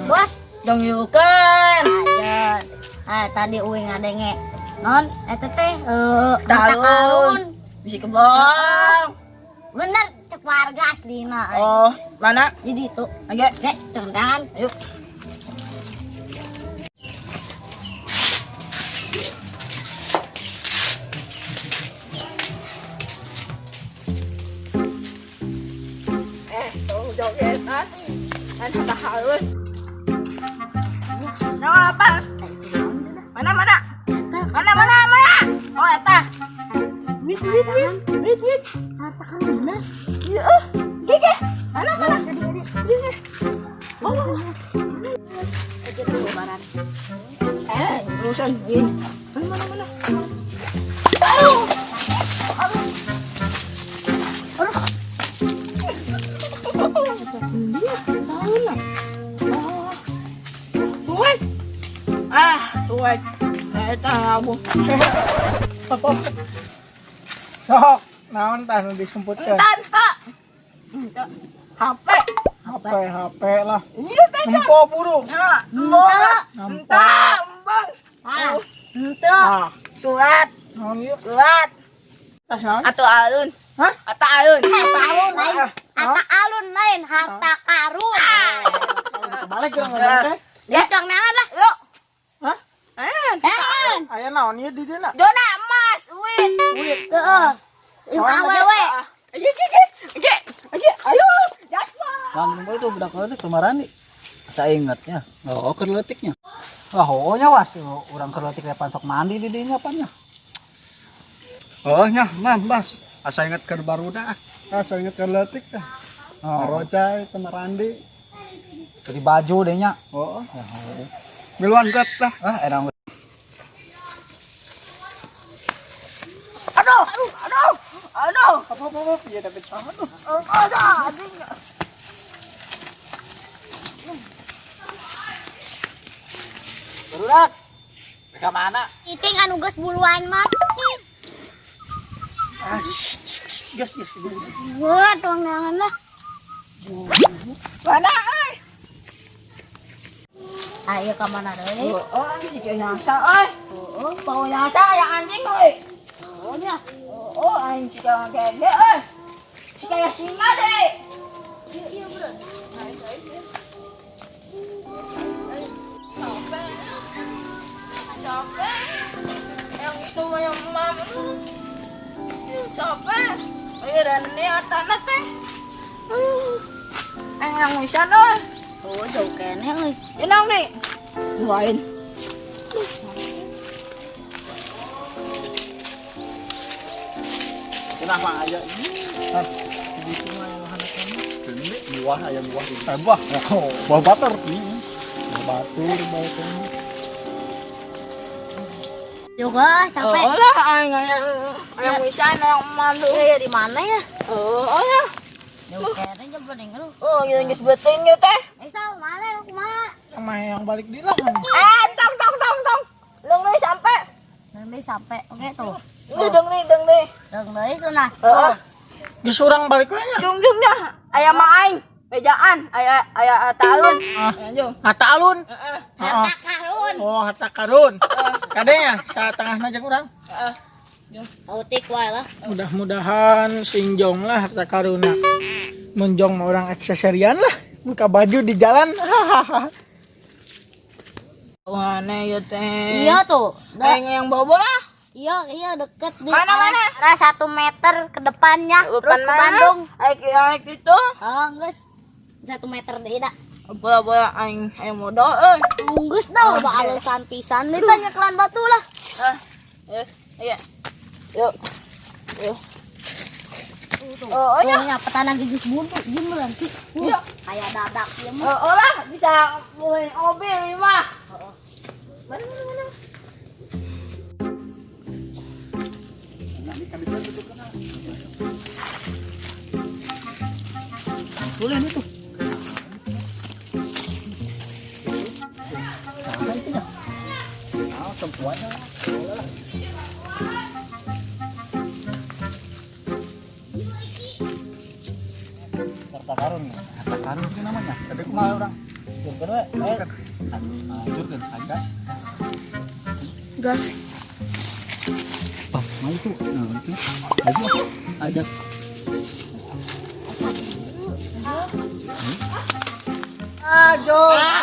Bos, Dong yukan. aja. Ah, tadi uing ngadenge. Non, eta teh harta Tahun. karun. Bisi kebong. Bener cek warga aslina. Oh, mana? Jadi itu. Oke. Dek, jangan tangan. Ayo. Eh, tolong jogetan. Kan harta karun. Nah, apa? Mana mana? Mana mana mana? Oh, eta. Wit wit wit wit wit. Harta karun bener. Iya, eh. Gigi. Mana mana? Gigi. Oh. Aja tuh lebaran. Eh, urusan ini. Mana mana mana? Aduh. Aduh. Aduh. Iya, tahu lah. Oh. Suwek. Ah, suwek. Eh, tahu. Sok, naon tah nu disumputkeun? Entar, Pak. Entar. HP. HP HP lah. Iya, teh. Nempo buru. Nah, embong. Nempo. Entar, embong. Ah, henteu. Ah, Surat, naon ieu? surat. Tas naon? Atau alun. Hah? Atau alun. Alun lain. Ah. Harta alun lain, harta karun. Balik urang ngomong teh. Ya, cang nangan lah. Yuk. Hah? Eh, Eh, Aya naon ieu di dieu? Dona emas, wit. Duit. heeh. Ieu awewe. Ayo, ayo, ayo, ayo, ayo, Jasma. Kamu itu budak leutik kemarin nih. Saya ingatnya. Oh, keur leutiknya. Wah, oh nya was urang keur leutik pan sok mandi di dinya pan nya. Oh nya, man, Bas. Asa inget keur barudak. Asa inget keur leutik tah. Oh, Marocai teh Marandi. beli baju deh nya. Oh. Miluan gat tah. Ah, erang Aduh, aduh, aduh, aduh. Apa apa apa ieu dapat aduh. Aduh, aduh. Barudak. Ka mana? Iting anu geus buluan mah. Ah, gas gas. Wah, tuang nangan lah. Mana, eh? Ayo ka mana deui? Oh, oh, ini si nyasa, eh. Oh, bau nyasa ya anjing, oi. Oh nya. Oh, anjing si kayak gede, eh. Si kayak singa deh. Iya, iya, bro. Capek. Capek. Yang itu yang mama tuh. Capek. Ayo dan ini tanah teh. Aduh. Yang bisa euy. Oh, jauh keneh euy. Ini nang nih. Lain. Kenapa aja? Ini buah ayam buah ini. Eh, buah. Oh, buah batur. Buah batur, batur. Juga capek. Oh lah, aing yang bisa yang malu. Iya, di mana ya? Oh, oh ya. Jauh keneh jam bening lu. Oh, yang geus beuting ieu teh. Eh, sal, mana lu kumaha? Sama yang balik di lah. Eh, tong tong tong tong. Deung deui sampai. Deung deui sampai. Oke tuh. Ini deung deui, deung deui. Deung deui cenah. Heeh. Geus urang balik we nya. Jung jung dah. Aya mah aing. Bejaan, aya aya talun. Ah. Jung. Harta alun. Heeh. Harta karun. Oh, harta karun. Kadenya satengahna jeung urang. Heeh. Autik wae lah. Mudah-mudahan singjong lah harta karuna. Menjong mah orang aksesorian lah. Buka baju di jalan. Hahaha. Mana ya teh? Iya tuh. Aing yang bobo lah. Iya, iya deket di Mana, mana? arah 1 meter ke depannya, terus ke Bandung. Aing aing itu. Oh, geus. 1 meter deui dah. Bola-bola aing aing modal euy. Geus dah, ba alusan pisan deui tah nyekelan batu lah. Ah. Ya, iya. Yuk. Yuk. Oh, oh, Oh, nya petanan gigi buntu, ieu mah nanti. Iya. Kayak dadak ieu mah. Oh, oh lah, bisa beli mobil ini mah. Mana mana mana. Boleh nih tuh. Apa itu nya? Ah, tempuannya lah. Harta karun ya. Harta karun itu namanya. Tapi kumaha urang? Hancurkeun we. Eh, Hancurkeun, gas. Gas. Pas mau itu. Nah, itu. Ayo, ajak. Ah, Jong.